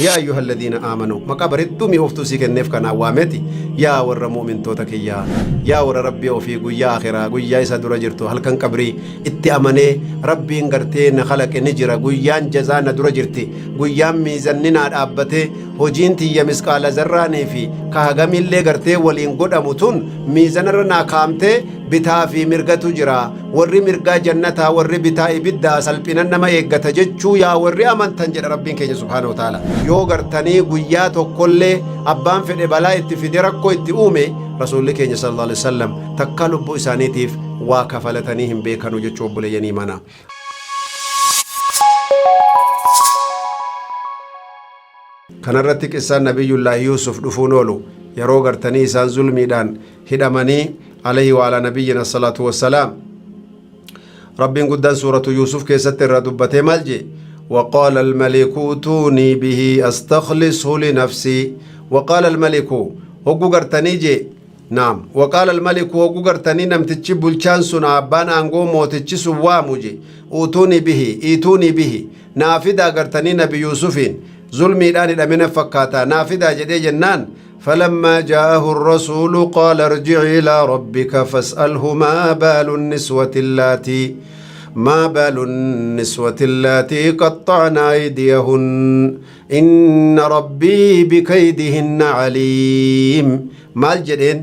Yaa ayyuhalladiina aamanuu maqaa bareedduu mi'ooftuu sii kenneef kanaan waameti yaa warra mu'mintoota kiyyaa yaa warra Rabbii ofii guyyaa akhiraa guyyaa isa dura jirtu halkan qabrii itti amanee Rabbiin gartee na kalaqe ni jira guyyaan jazaa na dura jirti guyyaan miizanni naa dhaabbatee hojiin tiyya misqaala zarraanii fi ka hagamillee gartee waliin godhamu tun miizanarra naa kaamtee bitaa fi mirgatu jira warri mirgaa jannataa warri bitaa ibiddaa salphinan nama eeggata jechuu yaa warri amantan jedha Rabbiin keenya subhaanahu wa ta'ala. Yoo gartanii guyyaa tokkollee abbaan fedhe balaa itti fide rakkoo itti uume Rasuulli keenya sallallahu alaihi wasallam takkaa lubbuu isaaniitiif waa kafalatanii hin beekanu jechuu obboleeyyan iimaanaa. Kanarratti qissaan Nabiyyullaahi Yuusuf dhufuun oolu yeroo gartanii isaan zulmiidhaan hidhamanii alayhi wa alaa nabiyyina salaatu wassalaam. Rabbiin guddaan suuratu Yuusuf keessatti irraa dubbatee maal jee? وقال الملك ائتوني به أستخلصه لنفسي وقال الملك هقو قرتني جي Naam. Waqaala almaliku hogguu gartanii namtichi bulchaan sun aabbaan aangoo mootichi sun waamu je uutuunii bihi iituunii bihi naa fidaa gartanii nabi yuusufiin zulmiidhaan hidhame na fakkaataa naa fidaa jedhee jennaan فلما جاءه الرسول قال ارجع إلى ربك فاسأله ما بال النسوة اللاتي ما بال النسوة اللاتي قطعن أيديهن إن ربي بكيدهن عليم Maal jedheen?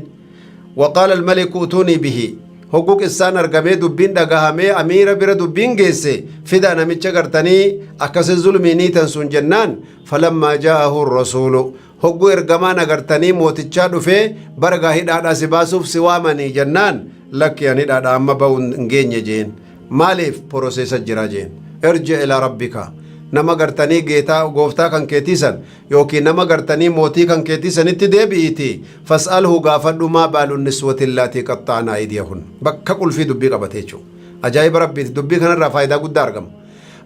Waqaala almaliku utuunii bihi. Hogguu qissaan argamee dubbiin dhagahamee amiira bira dubbiin geesse fidaa namicha gartanii akkasi zulmii niitan sun jennaan falammaa jaa'ahu rasuulu hogguu ergamaan agartanii mootichaa dhufee bara gaa hidhaadhaa si baasuuf si waamanii jennaan lakki an hidhaadhaa amma ba'u hin geenye jeen Maaliif poroseesa jira jeen. Irji ilaa rabbika. Nama gartanii geetaa gooftaa kan keetii san yookiin nama gartanii mootii kan keetii sanitti deebi'iitii fas'alhu gaafadhu maa baalu niswati laatii qaxxa'ana aydiyahun. Bakka qulfii dubbii qabate jechuudha. Ajaa'iba rabbiiti dubbii kanarraa faayidaa guddaa argama.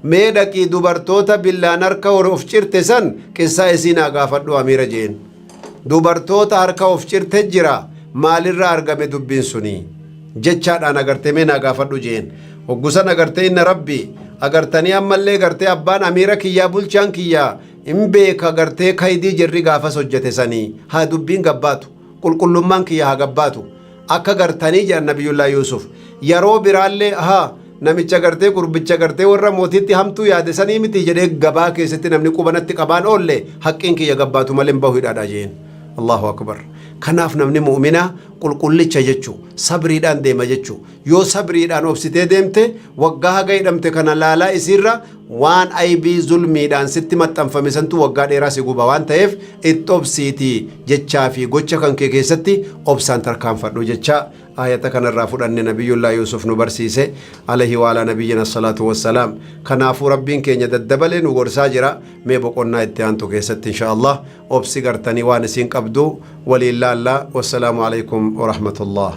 Mee dhaqii dubartoota billaan harka of cirte san qissaa isii naa gaafadhu amiira jeen. Dubartoota harka of cirte jira maalirraa argame dubbiin suni jechaadhaan agartee mee naa gaafadhu jeen. Hoggu san agartee inna rabbi agartanii ammallee gartee abbaan amiira kiyyaa bulchaan kiyyaa hin beeka gartee kaydii jerri gaafas hojjete sanii haa dubbiin gabbaatu qulqullummaan kiyya haa gabbaatu akka gartanii jedhan nabiyyullaa Yuusuf yeroo biraallee haa namicha gartee gurbicha gartee warra mootiitti hamtuu yaade sanii miti jedhee gabaa keessatti namni quba natti qabaan oolle haqqiin kiyya gabbaatu malee hin bahu hidhaadha jeen. Allahu akbar. Kanaaf namni mu'minaa qulqullicha jechu sabriidhaan deema jechu yoo sabriidhaan obsitee deemte waggaa haga hidhamte kana laalaa isiirra waan aybii zulmiidhaan sitti maxxanfame santu waggaa dheeraa si guba waan ta'eef itti obsiitii jechaa fi gocha kan kee keessatti obsaan tarkaanfadhu jecha aayata kanarraa fudhanne nabiyyullaa Yuusuf nu barsiise alayhi waalaa nabiyyina salaatu wassalaam. Kanaafuu rabbiin keenya daddabalee nu gorsaa jira. Mee boqonnaa itti aantu keessatti insha Allah obsi gartanii waan isiin qabdu waliin laalla. Wassalaamu alaikum warahmatullah.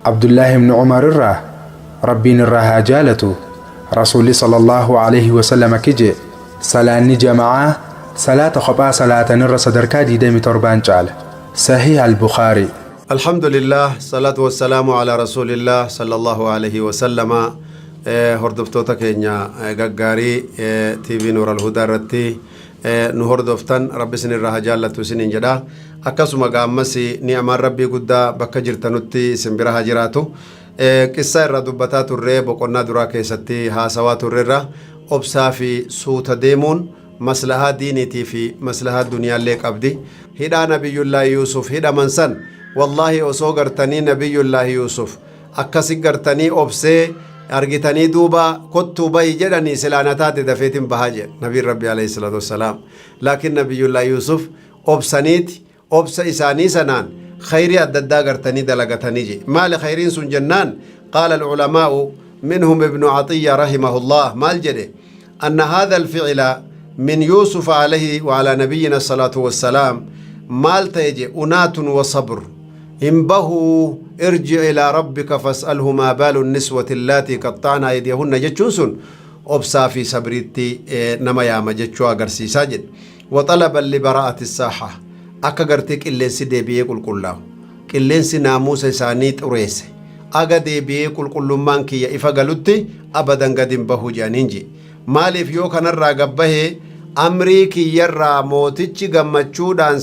Abdullaahi ibnu Umar irraa Rabbiin irraa haa jaalatu Rasuulli sallallahu alaihi wasallam akki jee salaanni jama'aa salaata kophaa salaatanirra sadarkaa 27n caala. Sahiih al-Bukhaarii. Alhamdulillah salatu wassalamu ala rasulillah sallallahu alaihi wasallama. Hordoftoota keenya gaggaarii TV Nuur Al-Hudaa irratti nu hordoftan rabbi isinirraa haa jaallatu isiniin jedha. Akkasuma gaa ammas ni'amaan rabbii guddaa bakka jirtanutti isin bira haa jiraatu. Qissaa irraa dubbataa turre boqonnaa duraa keessatti haasawaa turrerra obsaa fi suuta deemuun maslahaa diiniitii fi maslahaa duniyaallee qabdi. Hidhaa nabiyyullaahi Yuusuf hidhaman san wallaahi osoo gartanii nabiyyullaahi Yuusuf akkasi gartanii obsee argitanii duuba kottuu bahi jedhanii silaa na taate dafeetin bahaa jedhe nabiin rabbi alayhi salaatu wassalaam. Laakiin nabiyyullaahi Yuusuf obsaniiti obsa isaanii sanaan khayrii adda addaa gartanii dalagatanii jedhe. Maali khayriin sun jennaan qaala alculamaa'u minhum ibnu caxiyya rahimahullah maal jedhe anna haadha alficila min yuusufa alayhi wa alaa nabiyyina salaatu wassalaam maal ta'e je unaatun wa sabr hin bahuu irji ilaa rabbika fas'alhu maa baalu niswati allaatii qaxxa'na aydiyahunna jechuun sun obsaa fi sabriitti nama yaama jechuu agarsiisaa jedhe. Wa xalaban libara'ati saaha akka gartee qilleensi deebi'ee qulqullaa'u qilleensi naamuusa isaanii xureesse. Aga deebi'ee qulqullummaan kiyya ifa galutti abadan gad hin bahu je'aniin je'e. Maaliif yoo kanarraa gad bahe amrii kiyyarraa mootichi gammachuudhaan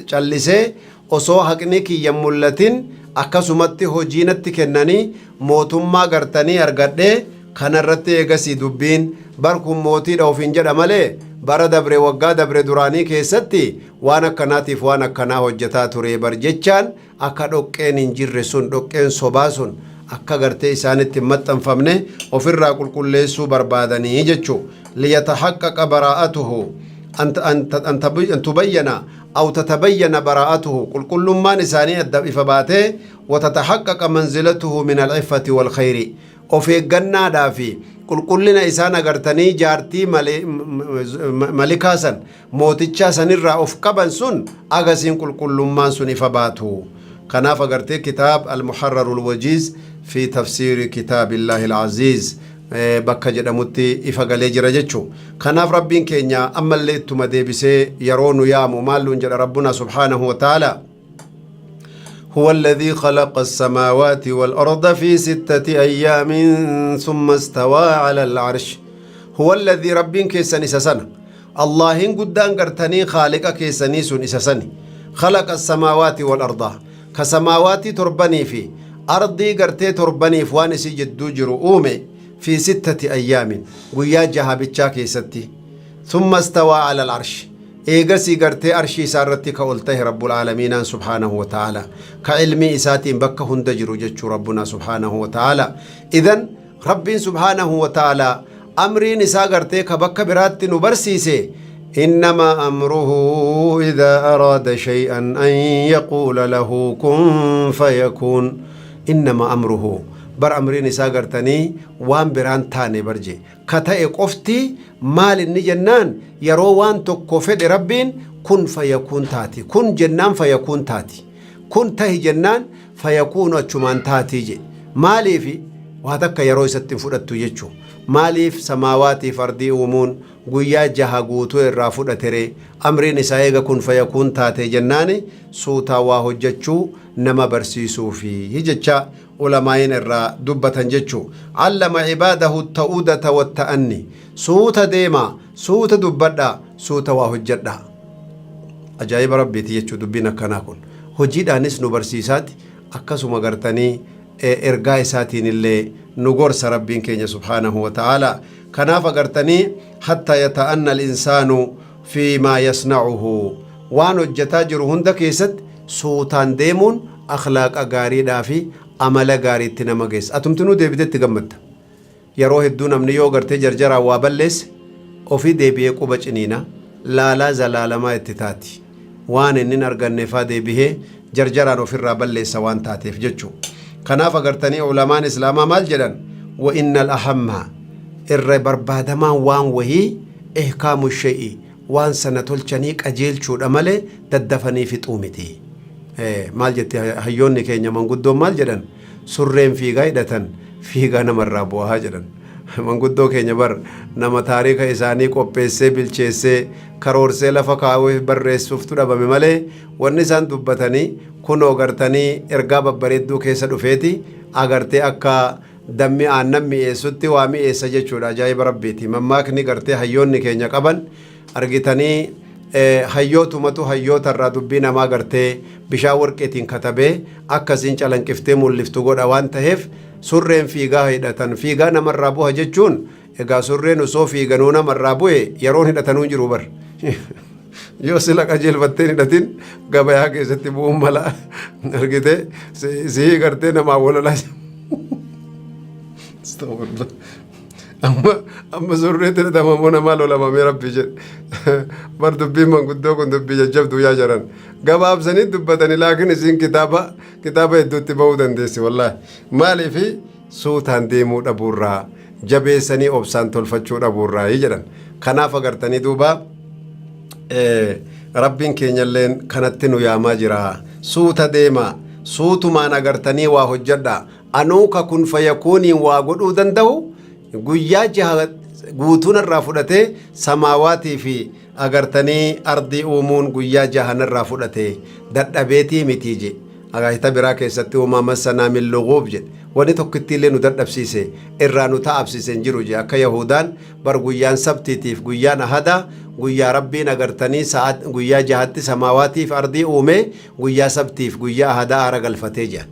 callisee osoo haqni kiyya hin mullatin akkasumatti hojii natti kennanii mootummaa gartanii argadhee kanarratti eegasii dubbiin bar kun mootiidha ofiin jedha malee bara dabre waggaa dabre duraanii keessatti waan akkanaatiif waan akkanaa hojjataa turee bar jechaan akka dhoqqeen hin jirre sun dhoqqeen sobaa sun akka gartee isaanitti hin maxxanfamne ofirraa qulqulleessuu barbaadanii jechuu. Liyatahaqqaqa baraa'atuhu an tubayyana aw tatabayyana baraa'atuhu, qulqullummaan isaanii adda ifa baatee, watatahaqqaqa manzilatuhu min al'iffati walkhayri, of eeggannaadhaa fi qulqullina isaan agartanii jaartii malikaa san mootichaa sanirraa of qaban sun agasiin qulqullummaan sun ifa baatu. Kanaaf agartee kitaab Almuharrarul Wajiiz fi tafsiiri kitaabillaahi Al'aziiz bakka jedhamutti ifa galee jira jechuu. Kanaaf Rabbiin keenya ammallee ittuma deebisee yeroo nu yaamu maal nuun jedha Rabbuna subhaanahu wa ta'ala? هو الذي خلق السماوات والأرض في ستة أيام ثم استوى على العرش. هو الذي، ربين كيسن إسا سنة اللهين قدان قرتني خالق كيسني سن إسا سني، خلق السماوات والأرض، كسماوات تربني في أرضي قرتي تربني فوانسي جدو جرو أومي في ستة أيام، ويا جها بيتشا كيستي، ثم استوى على العرش، eegasii gartee arshii isaa irratti ka ol tahe Rabbul Aalamiinaan subhaanahu wa ta'ala, ka ilmii isaatiin bakka hunda jiru jechuu Rabbuna subhaanahu wa ta'ala. Idan Rabbiin subhaanahu wa ta'ala amriin isaa gartee ka bakka biraatti nu barsiise, إنما أمره إذا أراد شيئا أن يقول له كن فيكون. إنما أمره، bar amriin isaa gartanii waan biraan taane barje ka ta'e qofti maal inni jennaan, yeroo waan tokko fedhe Rabbiin kun fayakuun taati, kun jennaan fayakuun taati, kun tahi jennaan fayakuunu achumaan taatii jedhe. Maaliifi waa takka yeroo isatti hin fudhattu jechuu. Maaliif samaawaatiif ardii uumuun guyyaa 6 guutuu irraa fudhatere? Amriin isaa eega kun fayakuun taate jennaani suutaa waa hojjechuu nama barsiisuufi jecha ulamaa'iin irraa dubbatan jechuu. Allama ibaadahu ta'udata watta'anni, suuta deemaa, suuta dubbadhaa, suuta waa hojjedhaa. Ajaa'iba Rabbiiti jechuu. Dubbiin akkanaa kun hojiidhaanis nu barsiisaati, akkasuma gartanii ergaa isaatiin illee nu gorsa Rabbiin keenya subhaanahu wa ta'ala. Kanaaf agartanii hattaa yata'anna al-insaanu fi maa yasna'uhu, waan hojjetaa jiru hunda keessatti suutaan deemuun akhlaaqa gaariidhaa fi amala gaariitti nama geessa. Atumtinuu deebitetti gammadda. Yeroo hedduu namni yoo gartee jarjaraan waa balleesse ofii deebi'ee quba ciniina laalaa zalaalamaa itti taati. Waan inni hin arganneefaa deebihee jarjaraan ofirraa balleessa waan taateef jechuu. Kanaaf agartanii ulamaan islaamaa maal jedhan? Wa innal ahamma, irra barbaadamaan waan wahii, ihkaamu shay'i, waan sana tolchanii qajeelchuudha malee daddafanii fixuu miti. Maal jetti hayyoonni keenya manguddoon? Maal jedhan? Surreen fiigaa hidhatan fiigaa namarraa bu'aa jedhan. Manguddoo keenya bar nama taariika isaanii qopheessee, bilcheessee, karoorsee lafa kaa'uu barreessuuftu dhabame malee wanni isaan dubbatanii kunoo gartanii ergaa babbareedduu keessa dhufeeti agartee akka dammi aannan mi'eessutti waa mi'eessa jechuudha. Ajaa'iba Rabbiiti. Mammaakni gartee hayyoonni keenya qaban argitanii hayyootumatu hayyoota irraa dubbii namaa gartee bishaan warqeetiin katabee akkasiin calanqiftee mul'iftu godha waan taheef, surreen fiigaa hidhatan fiigaa namarraa bu'a jechuun egaa surreen osoo fiiganuu namarraa bu'e yeroon hidhatanuu jiru bar. Yoo sila qajeelfattee hidhatin gabayaa keessatti bu'uun mala argite sihii gartee namaa walalaa. Astaghfirullah. Amma surreetti hidhatama moo namaa lolamamee Rabbi jedhe. Bar dubbiin manguddoo kun dubbii jajjabduu yaa jaran. Gabaabsanii dubbatanii laakiin isiin kitaaba hedduutti bahuu dandeessi wallaahi. Maaliifi suutaan deemuu dhabuurraa, jabeessanii obsaan tolfachuu dhabuurraa jedhan. Kanaaf agartanii duuba Rabbiin keenyalleen kanatti nu yaamaa jira. Suuta deema, suutumaan agartanii waa hojjedha. Anuu ka kun fayakuuniin waa godhuu danda'u guyyaa 6 guutuu narraa fudhatee samaawaatii fi agartanii ardii uumuun guyyaa 6 narraa fudhate dadhabeetii mitii je. Agaahita biraa keessatti وما مسنا من لغوب jedhe. Wanni tokkittiillee nu dadhabsiise, irraa nu ta'absiise hin jiru jee. Akka Yahuudaan bar guyyaan sabtiitiif guyyaan ahadaa guyyaa Rabbiin agartanii sa'aat guyyaa jahatti samaawaatiif ardii uume, guyyaa sabtiif guyyaa ahadaa aara galfatee jean.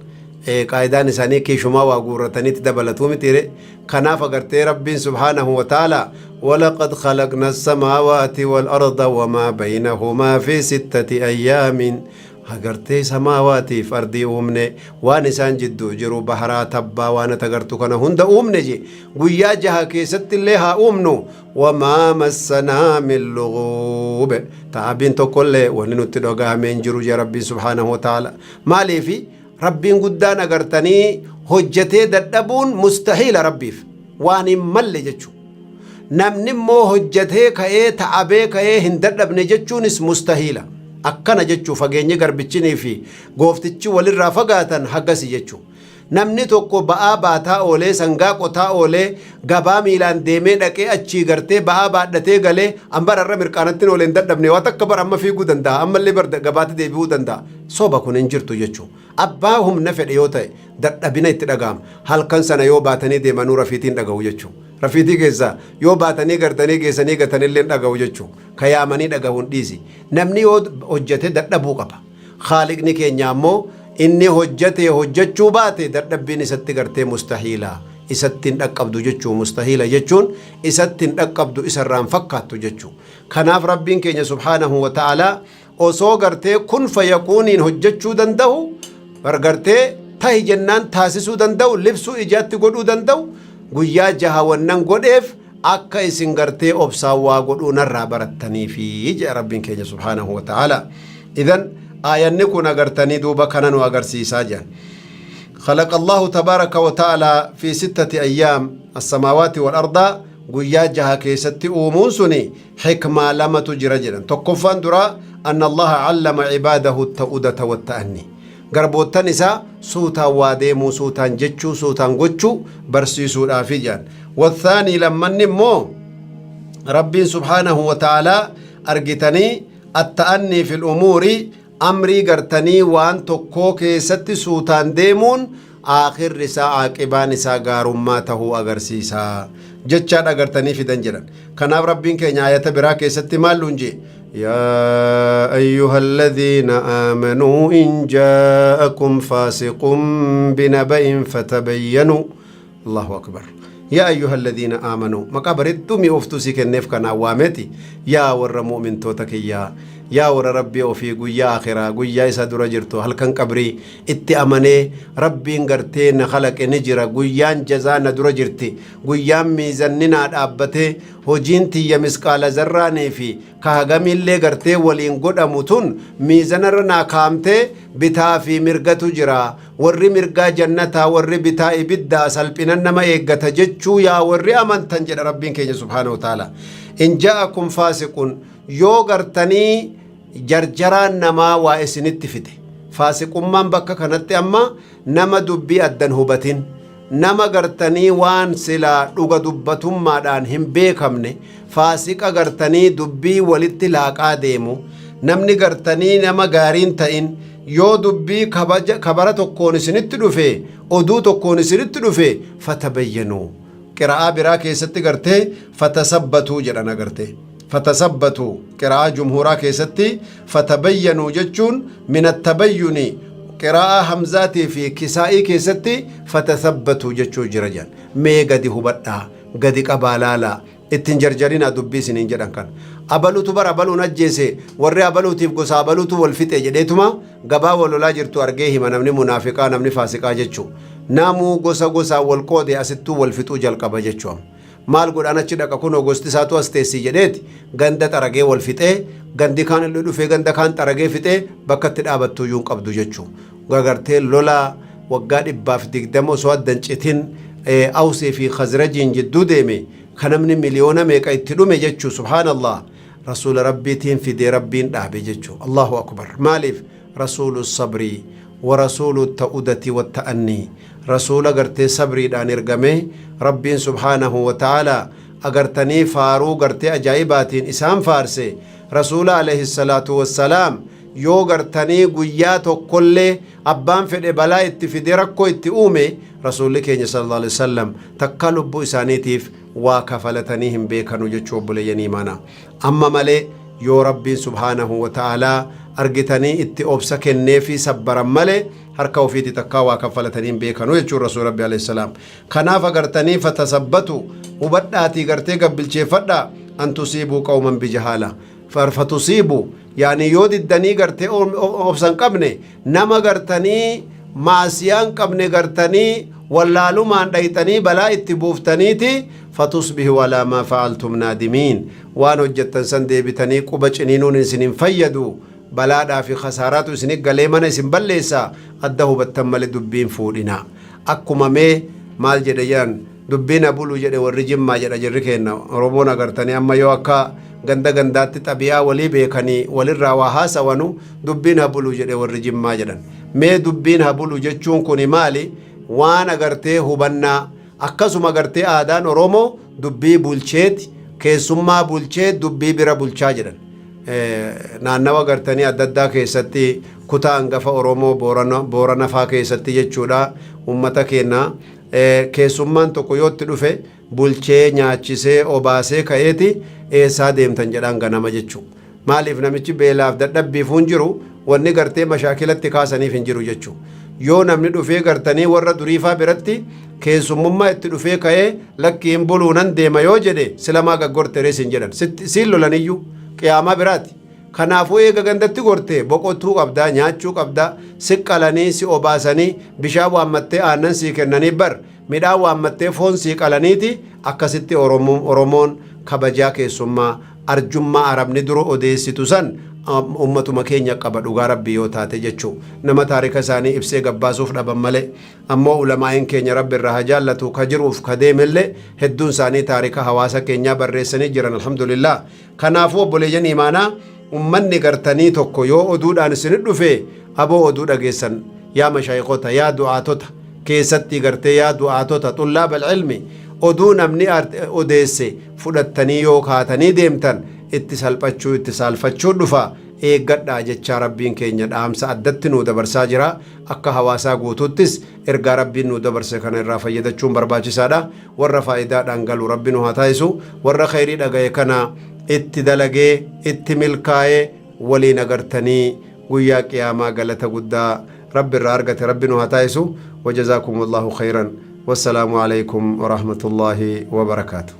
Qaayidaan isaanii kiishumaa waa guurrataniitti dabalatuu mitiire. Kanaaf agartee Rabbiin subhaanahu wa ta'ala walaqad khalaqna as-samaawaati wal arda wamaa baynahumaa fi sittati ayyaamin, agartee samaawaatiif ardii uumne, waan isaan jidduu jiru, baharaa, tabbaa, waan ati agartu kana hunda uumne je. Guyyaa jaha keessatti illee haa uumnu, wamaa massanaa min luguube, ta'abiin tokkollee wanni nutti dhagahame hin jiru je Rabbiin subhaanahu wa ta'ala. Maaliifi Rabbiin guddaan agartanii hojjetee dadhabuun mustahiila, Rabbiif waan hin malle jechuu. Namni immoo hojjetee ka'ee ta'abee ka'ee hin dadhabne jechuunis mustahiila. Akkana jechuu, fageenyi garbichinii fi gooftichi walirraa fagaatan hagasi jechuu. Namni tokko ba'aa baataa oolee, sangaa qotaa oolee, gabaa miilaan deemee dhaqee, achii gartee ba'aa baadhatee galee, an bara irra mirqaanatti oolee hin dadhabne, waa takka bara amma fiiguu danda'a, ammallee bar gabaatti deebi'uu danda'a. Soba, kun hin jirtu jechuu. Abbaa humna fedhe yoo ta'e dadhabina itti dhaga'ama. Halkan sana yoo baatanii deemanuu rafiitiin dhaga'u jechuu. Rafiitii keessaa yoo baatanii gartanii geessanii gatanillee dhaga'u jechuu. Ka yaamanii dhagahuun dhiisi. Namni yoo hojjete dadhabuu qaba. Khaaliqni keenya ammoo inni hojjate hojjechuu baate dadhabbiin isatti gartee mustahiila. Isatti hin dhaqqabdu jechuu. Mustahiila jechuun isatti hin dhaqqabdu, isarraan fakkaattu jechuu. Kanaaf Rabbiin keenya subhaanahu wa ta'aalaa osoo gartee kun fayakuuniin hojjechuu danda'u, gartee tahi jennaan taasisuu danda'u, libsuu ijaatti godhuu danda'u, guyyaa jaha wannan godheef akka isin gartee obsaan waa godhuu narraa barattaniifi jedha Rabbiin keenya subhaanahu wa ta'aalaa. Idan aayanni kun agartanii duuba kana nu agarsiisaa jedhan. خلق الله تبارك وتعالى في 6 أيام السماوات والأرض. Guyyaa jaha keessatti uumuun suni xikmaa lamatu jira jedhan. Tokkoffaan dura, أن الله علم عباده التؤدة والتأني, garboottan isaa suutaan waa deemuu, suutaan jechuu, suutaan gochuu barsiisuudhaafi jedhan. والثاني, lammanni immoo, Rabbiin subhaanahu wa ta'aalaa argitanii التأني في الأمور, amrii gartanii waan tokkoo keessatti suutaan deemuun aakhirri isaa, aaqibaan isaa gaarummaa tahuu agarsiisa jechaan agartanii fidan jedhan. Kanaaf Rabbiin keenya ayata biraa keessatti maal nuun jee? يا أيها الذين آمنوا إن جاءكم فاسق بنبأ فتبينوا. الله أكبر. يا أيها الذين آمنوا, maqaa bareedduu mi'ooftuu si kenneef kanaa waameeti. Yaa warra mu'mintoota kiyyaa, yaa warra Rabbii ofii, guyyaa akhiraa, guyyaa isa dura jirtu, halkan qabrii itti amanee, Rabbiin gartee na kalaqe ni jira, guyyaan jazaa na dura jirti, guyyaan miizanni naa dhaabbatee hojiin tiyya misqaala zarraanii fi ka hagamillee gartee waliin godhamu tun miizanarra naa kaamtee, bitaa fi mirgatu jira, warri mirgaa jannataa, warri bitaa ibiddaa, salphinan nama eeggata jechuu. Yaa warri amantan jedha Rabbiin keenya subhaanahu wa ta'ala, إن جاءكم فاسق, yoo gartanii jarjaraan namaa waa isinitti fide. Faasiqummaan bakka kanatti amma nama dubbii addan hubatin, nama gartanii waan silaa dhuga dubbatummaadhaan hin beekamne, faasiqa gartanii dubbii walitti laaqaa deemu, namni gartanii nama gaariin ta'in yoo dubbii kabara tokkoon isinitti dhufe, oduu tokkoon isinitti dhufe, فتبينوا. Qira'aa biraa keessatti gartee فتثبتوا jedhan agartee. فتثبتوا qira'aa jumhuuraa keessatti. فتبينوا jechuun من التبين. Qiraa'aa Hamzaatii fi Kisaa'ii keessatti فتثبتوا jechuu jira jedhan. Mee gadi hubadhaa, gadi qabaa laalaa, ittiin jarjarinaa dubbii isiniin jedhan kana. Abaluutu bara abaluun ajjeese, warri abaluutiif gosa abaluutu wal fixe jedheetuma gabaa wal lolaa jirtu argee hima namni munaafiqaa, namni faasiqaa jechuu. Namuu gosa gosaan wal qoode asittuu wal fixuu jalqaba jechuu. Maal godhaan achi dhaqa? Kunoo gosti isaatu as teessii jedheeti ganda xaragee wal fixee, gandi kaan illee dhufee ganda kaan xaragee fixee, bakka itti dhaabattu iyyuu hin qabdu jechuu. Gagartee lola waggaa 120 osoo addan citin Awsii fi Khazrajiin jidduu deeme, kan namni miliyoona meeqa itti dhume jechuu. Subhaanallah, rasuula Rabbiitiin fidee Rabbiin dhaabe jechuu. Allahu akbar. Maaliif? رسول الصبر ورسول التؤدة والتأني, rasuula gartee sabriidhaan ergame. Rabbiin subhaanahu wa ta'aalaa agartanii faaruu gartee ajaa'ibaatiin isaan faarse, rasuula alayhi salaatu wassalaam. Yoo gartanii guyyaa tokkollee abbaan fedhe balaa itti fidee rakkoo itti uume, Rasuulli keenya sallallahu alaihi wasallam takkaa lubbuu isaaniitiif waa kafalatanii hin beekanu jechuu, obboleeyyan iimaanaa. Amma malee yoo Rabbiin subhaanahu wa ta'aalaa argitanii itti obsa kenneefii sabbaran malee, harka ofiiti takkaa waa kaffalatanii hin beekanu jechuun Rasuul Rabbi alayhi salaam. Kanaaf agartanii fatasabbatu, hubadhaatii gartee gabbilcheeffadhaa, an tusiibuu qawman bijahaala. Fatusiibu yaani yoo diddanii gartee obsa hin qabne, nama gartanii maasiyaa hin qabne gartanii wallaalumaan dhayxanii balaa itti buuftaniiti, fatusbihu alaa maa fa'altum naadimiin, waan hojjettan san deebitanii quba ciniinuun isin hin fayyadu, balaadhaa fi khasaaraatu isin galee mana isin balleessa. Adda hubattan malee dubbiin fuudhina. Akkuma mee maal jedhe jedhan, dubbiin abulu jedhe warri Jimmaa jedha jirri keenna Oromoon. Agartanii amma yoo akka ganda gandaatti xabi'aa walii beekanii walirraa waa haasawanu, dubbiin habulu jedhe warri Jimmaa jedhan. Mee dubbiin habulu jechuun kuni maali? Waan agartee hubannaa akkasuma agartee aadaan Oromoo dubbii bulcheeti, keessummaa bulchee dubbii bira bulchaa jedhan. Naannawa gartanii adda addaa keessatti, kutaa hangafa Oromoo Boorana faa keessatti jechuudha, ummata keenya keessummaan tokko yoo itti dhufe bulchee nyaachisee obaasee ka'eeti eessaa deemtan jedhaan ganama jechuu. Maaliif? Namichi beelaaf dadhabbiif hin jiru, wanni gartee mashaakilatti kaasaniif hin jiru jechuu. Yoo namni dhufee gartanii warra duriifaa biratti keessummummaa itti dhufee ka'ee lakkii hin buluu nan deema yoo jedhe, silamaa gaggorte rees hin jedhan, siin lolaniyyuu qiyaamaa biraati. Kanaafuu eega gandatti gorte boqotuu qabdaa, nyaachuu qabdaa, si qalanii si obaasanii, bishaan waammattee aannan sii kennanii, bar midhaan waammattee foon sii qalaniiti. Akkasitti Oromoon kabajaa keessummaa, arjummaa Arabni dura odeessitu san ummatuma keenya qaba, dhugaa Rabbii yoo taate jechuu. Nama taarika isaanii ibsee gabbaasuuf dhaban malee, ammoo ulamaa'iin keenya, Rabbi irraa haa jaallatu, ka jiruuf ka deemellee, hedduun isaanii taarika hawaasa keenyaa barreessanii jiran, alhamdulillah. Kanaafuu obboleeyyan imaanaa, ummanni gartanii tokko yoo oduudhaan isinit dhufe, aboo oduu dhageessan, yaa mashaayikota, yaa du'aatota keessatti gartee, yaa du'aatota, xullaaba ilmi, oduu namni odeesse fudhattanii yoo kaatanii deemtan itti salphachuu, itti saalfachuu dhufa, eeggadhaa jechaa Rabbiin keenya dhaamsa addatti nuu dabarsaa jira. Akka hawaasaa guutuuttis ergaa Rabbiin nuu dabarse kana irraa fayyadachuun barbaachisaadha. Warra faayidaadhaan galu Rabbi nu haa taasisu. Warra khayrii dhagaye kana itti dalagee itti milkaa'ee waliin agartanii guyyaa qiyaamaa galata guddaa Rabbi irraa argate Rabbi nu haa taasisu. Wajazaakumullahu khayran, wassalaamu alaykum warahmatullaahi wabarakaatu.